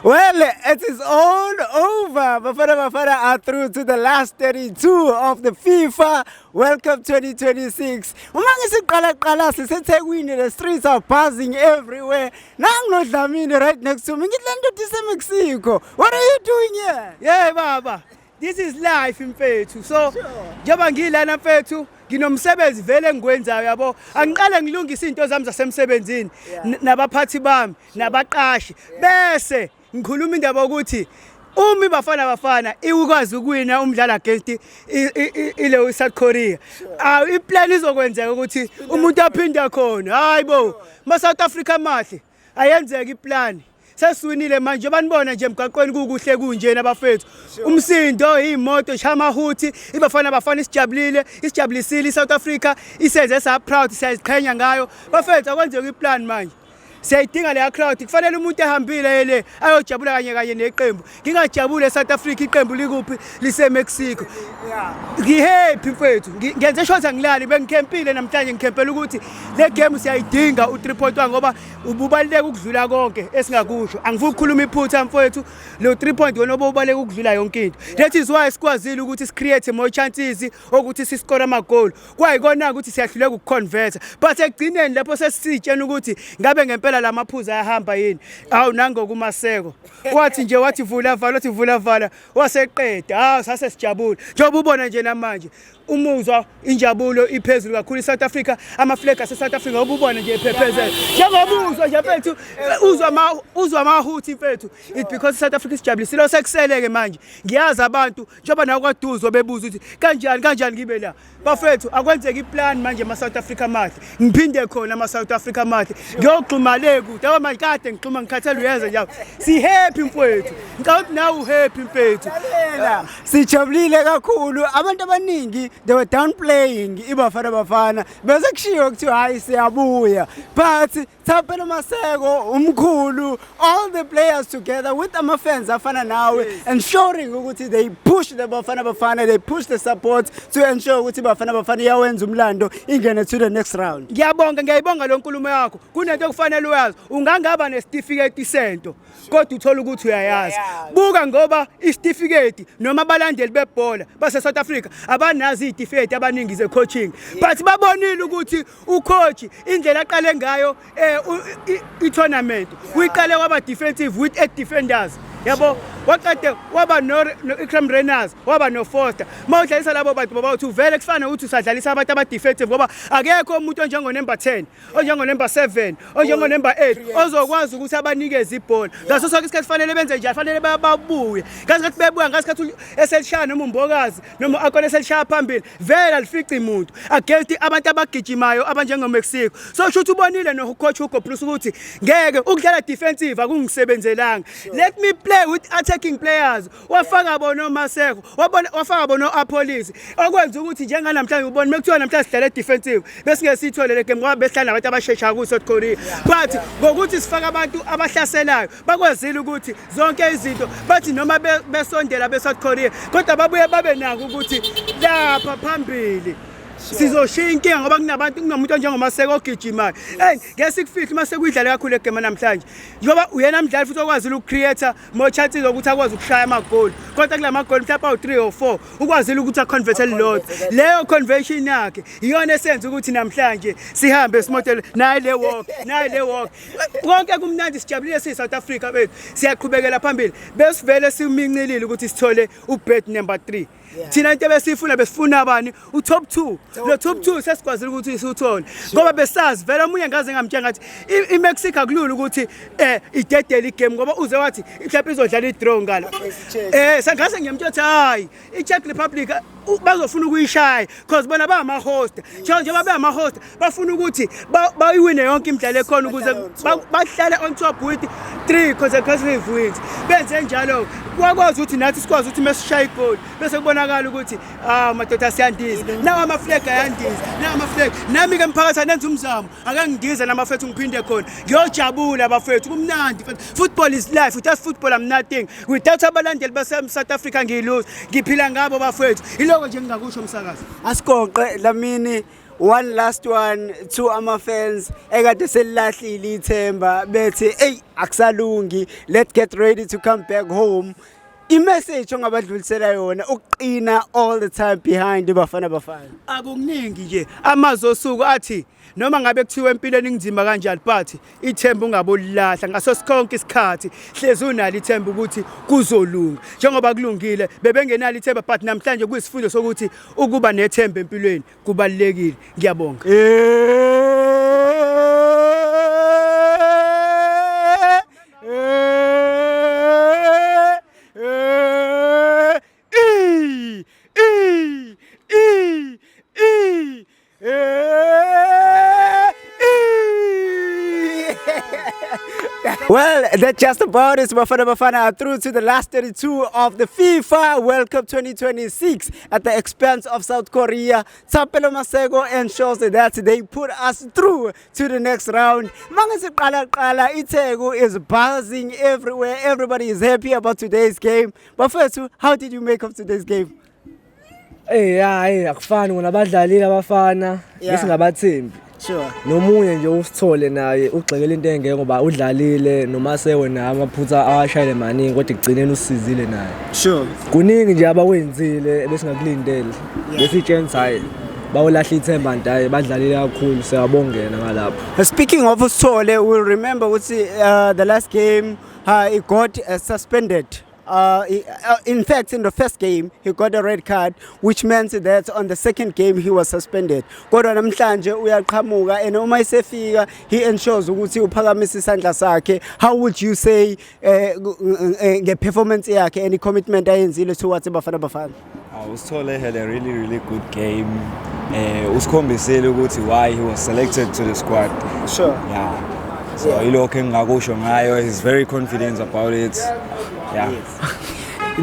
Well, it is all over. Bafana Bafana are through to the last 32 of the FIFA World Cup 2026. Uma ngisiqala qala siseThekwini, the streets are buzzing everywhere. Nangu noDlamini right next to me. Ngithi le ndoda iseMexico. What are you doing here? Yeah baba, this is life mfethu. So njengoba ngilana mfethu, nginomsebenzi vele engikwenzayo yabo. Angiqale ngilungise izinto zami zasemsebenzini nabaphathi bami nabaqashi. Bese ngikhuluma indaba ukuthi uma iBafana Bafana ikwazi ukuwina umdlalo against ile South Korea. Ah, iplan izokwenzeka ukuthi umuntu aphinde khona. Hayibo, ma South Africa mahle. Ayenzeka iplan. Sesiwinile manje, banibona nje emgaqweni kukuhle kunjena bafethu. Umsindo, imoto shamahuthi, iBafana Bafana isijabulile, isijabulisile iSouth Africa, isenze sa proud, siyaziqhenya ngayo. Bafethu, akwenzeka iplan manje. Siyayidinga leya crowd, kufanele umuntu ehambile le ayojabula kanye kanye neqembu. Ngingajabule eSouth Africa, iqembu likuphi? LiseMexico. Ngihappy mfethu. Ngenze sure angilali, bengikhempile namhlanje, ngikhempela ukuthi le game siyayidinga u3.1 ngoba ububaluleka ukudlula konke esingakusho. Angifuni ukukhuluma iphutha mfethu, lo 3 point wona obubaleka ukudlula yonke into. That is why sikwazile ukuthi sicreate more chances ukuthi siscore amagoli. Kwayikona ukuthi siyahluleka ukuconvert. But ekugcineni lapho sesitshena ukuthi ngabe ngempela lamaphuzu ayahamba yini. Awu, nangokuMaseko. Wathi nje wathi vula vala, wathi vula vala, waseqeda. Hawu, sase sijabule. Njengoba ubona nje namanje umuzwa injabulo iphezulu kakhulu eSouth Africa, ama flag ase South Africa ububona nje ephephezela. Njengoba uzwa nje mfethu, uzwa amahuthi mfethu. It because South Africa isijabulisile sekuseleke manje. Ngiyazi abantu njengoba nawe kwaduzo bebuza ukuthi kanjani kanjani ngibe la. Bafethu, akwenzeka iplan manje ama South Africa mahle. Ngiphinde khona ama South Africa mahle. Ngiyogxuma le kude. Yabo manje kade ngixhuma ngikhathele uyeza nje. Si happy mfowethu. Ngicabanga ukuthi nawe uhappy mfethu. Lalela, sijabulile kakhulu. Abantu abaningi, they were downplaying iBafana Bafana. Bese kushiwo kuthiwa hayi, siyabuya. But Thapelo Maseko, umkhulu, all the players together with ama fans afana nawe ensuring ukuthi they push the Bafana Bafana, they push the support to ensure ukuthi Bafana Bafana iyawenza umlando, ingene to the next round. Ngiyabonga, ngiyayibonga lo nkulumo yakho. Kunento okufanele uyazi. Ungangaba nesitifiketi sento kodwa uthola ukuthi uyayazi. Buka ngoba isitifiketi noma abalandeli bebhola base South Africa abanazi izitifiketi abaningi ze coaching. But babonile ukuthi ucoach indlela aqale ngayo i-tournament uyiqale waba defensive with eight defenders yabo, waqede waba no Iqraam Rayners, waba no Foster. Mawudlalisa labo bantu baba uthi uvele kufana ukuthi usadlalisa abantu aba defensive ngoba akekho umuntu onjengo number 10, onjengo number 7, onjengo number 8 ozokwazi ukuthi abanikeze ibhola ngaso sonke isikhathi. Fanele benze njalo, fanele babuye ngasikhathi bebuya ngasikhathi eselishaya noma uMbokazi noma akona eselishaya phambili, vele alifici umuntu against abantu abagijimayo abanjengo Mexico. So shuthi ubonile no coach Hugo Broos ukuthi ngeke ukudlala defensive akungisebenzelanga, let me play with attacking players. Wafaka bona oMaseko, wabona wafaka bona oAppollis, okwenza ukuthi njenganamhlanje ubone mekuthiwa namhlanje sidlale defensive bese sithole le game ngoba besihlala nabantu abasheshayo ku South Korea. But ngokuthi sifaka abantu abahlaselayo bakwazile ukuthi zonke izinto bathi noma besondela be South Korea kodwa babuye babe nako ukuthi lapha phambili sizoshiya inkinga ngoba kunabantu, kunomuntu onjengoMaseko ogijimayo. Hey, ngeke sikufihle, Maseko uyidlale kakhulu egame namhlanje ngoba uyena mdlali futhi okwazile ukucreate more chances ukuthi akwazi ukushaya amagoli, kodwa kula magoli mhlawumbe awu-3 or 4 ukwazile ukuthi aconverte lilodwa. Leyo conversion yakhe iyona esenza ukuthi namhlanje sihambe simodele naye le walk, naye le walk, konke kumnandi, sijabulile siyi-South Africa bethu, siyaqhubekela phambili. Besivele simincelile ukuthi sithole ubed number 3. Thina into ebesiyifuna, besifuna bani? U-top 2. Lo top 2 sesikwazile ukuthi siwuthole ngoba besazi vele. Omunye ngaze ngamtshela ngathi iMexico akulula ukuthi idedele igame ngoba uze wathi mhlawumbe izodlala i-draw ngala. Sangase ngiyamtshela ukuthi hayi, i-Czech Republic bazofuna ukuyishaya because bona bangama-host. Njengoba bengama-host bafuna ukuthi bayiwine yonke imidlalo ekhona ukuze bahlale on top with three consecutive wins. Benze njalo, kwakwazi ukuthi nathi sikwazi ukuthi mesishaya igoli bese kubonakala ukuthi ah madoda, siyandiza nawo ama-flag ayandiza, nawo ama-flag. Nami-ke mphakathi anenza umzamo, ake ngindize namafethu, ngiphinde khona ngiyojabula bafethu, kumnandi. Football is life. Without football I'm nothing. Without abalandeli base-South Africa ngiyiluze, ngiphila ngabo bafethu. Iloko nje ngingakusho, msakazi. Asigoqe, Dlamini. One last one to ama fans ekade selilahlile ithemba bethi, "Hey, akusalungi, let's get ready to come back home." I-message ongabadlulisela yona ukuqina all the time behind iBafana Bafana. Akukuningi nje, amazwi osuku athi noma ngabe kuthiwa empilweni kunzima kanjani, but ithemba ungabolilahla ngaso sonke isikhathi. Hlezi unalo ithemba ukuthi kuzolunga njengoba kulungile. Bebengenalo ithemba, but namhlanje kuyisifundo sokuthi ukuba nethemba empilweni kubalulekile. Ngiyabonga. E E E E E E. Well, that's just about it. Bafana Bafana are through to the last 32 of the FIFA World Cup 2026 at the expense of South Korea. Thapelo Maseko ensures that they put us through to the next round. Mangisiqala qala, iTheku is buzzing everywhere. Everybody is happy about today's game. But first, how did you make of today's game? Eh, hayi, akufani ngona abadlalile abafana besingabathembi. Nomunye nje uSithole naye ugxekela into engeke ngoba udlalile noMaseko naye amaphutha awashayile maningi, kodwa ekugcineni usizile naye. Kuningi nje abakwenzile ebesingakulindele. Besitshela hayi, bawulahla ithemba nje, hayi, badlalile kakhulu, siyabongena ngalapho. Speaking of Sithole, we'll remember ukuthi the last game he got suspended. In fact, in the first game, he got a red card, which meant that on the second game he was suspended. Kodwa namhlanje uyaqhamuka and uma esefika he ensures ukuthi uphakamisa isandla sakhe. How would you say nge-performance yakhe and i-commitment ayenzile towards Bafana Bafana? USithole had a really, really good game. Usikhombisile ukuthi why he was selected to the squad. Yeah. So ilokho engingakusho ngayo, he's very confident about it. Yeah.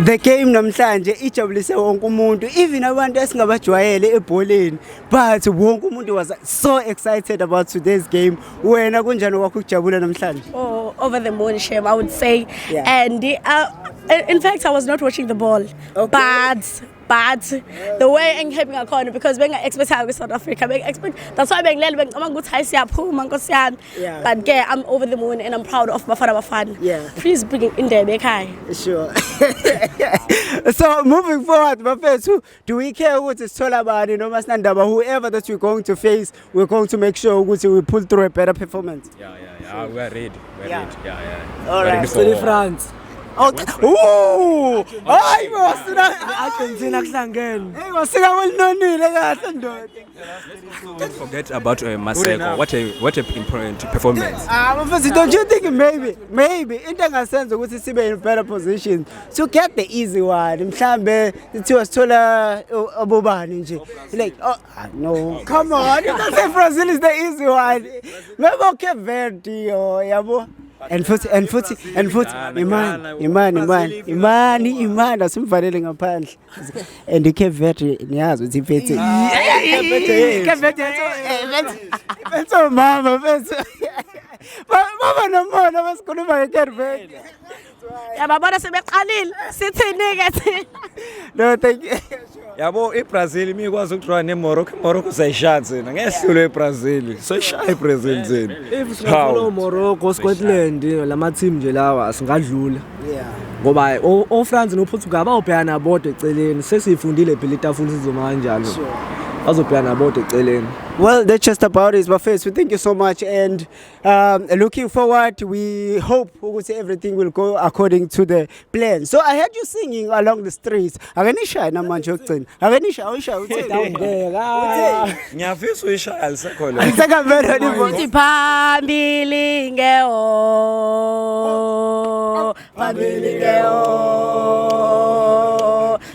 The game namhlanje ijabulise wonke umuntu, even abantu esingabajwayele ebholeni, but wonke umuntu was so excited about today's game. Wena kunjani kwakho ukujabula namhlanje? Oh, over the moon, Shem, I would say. And in fact, I was not watching the ball. But the way engihappy ngakhona because benga-expect kwi-South Africa, benga-expect, that's why bengilele bengicabanga ukuthi hayi, siyaphuma, nkosi yami. But ke I'm over the moon and I'm proud of Bafana Bafana. Please bring indebe ekhaya. Sure. So moving forward, bafethu, do we care ukuthi sithola bani noma sinandaba? Whoever that we're going to face, we're going to make sure ukuthi we pull through a better performance. Yeah. We are ready. We are ready. Yeah. All We're right. ready for Cela war. iFrance. Okay. Ooh! Hayi, wasina Argentina kuhlangene. Hey, wasika kwelinonile kahle, ndoda. Don't forget about Maseko. What a important performance. Ah, mfethu, don't you think maybe into engasenza ukuthi sibe in better position to get the easy one, mhlambe kuthiwa sithola abobani nje, like, oh, ah, no, come on, you can say Brazil is the easy one, maybe okay, Verde or yabo, and futhi Ghana, imani Ghana, imani imani Brazil. Imani, imani, asimvalele ngaphandle. And iCape Verde, niyazi ukuthi iphethe iCape Verde, iphethe mama, mfethu, baba nomona basikhuluma ngeCape Verde. Yababona sebeqalile, sithini-ke thina? No, thank you. Yabo, iBrazil imikwazi ukudraw neMorocco, iMorocco sayishaya thina. Ngehlule iBrazil. Soyishaya iBrazil thina. If singathola uMorocco, Scotland, lama team nje lawa singadlula. Ngoba o France noPortugal bawubhekana bodwa eceleni. Sesifundile phela itafula sizoma kanjalo. Bazobhekana bodwa eceleni. Well, that's just about it, Bafethu. Thank you so much. And looking forward, we hope ukuthi everything will go according to the plan. So I heard you singing along the streets. Ake nishaye namanje yokugcina. Ake nishaye, awushaye uthini? Ngeke. Ngiyafisa uyishaya alisekho lo. Alisekavele livo. Uthi phambili ngeho, phambili ngeho,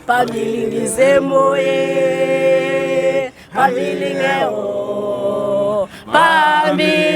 phambili ngisemoyeni, phambili ngeho, phambili.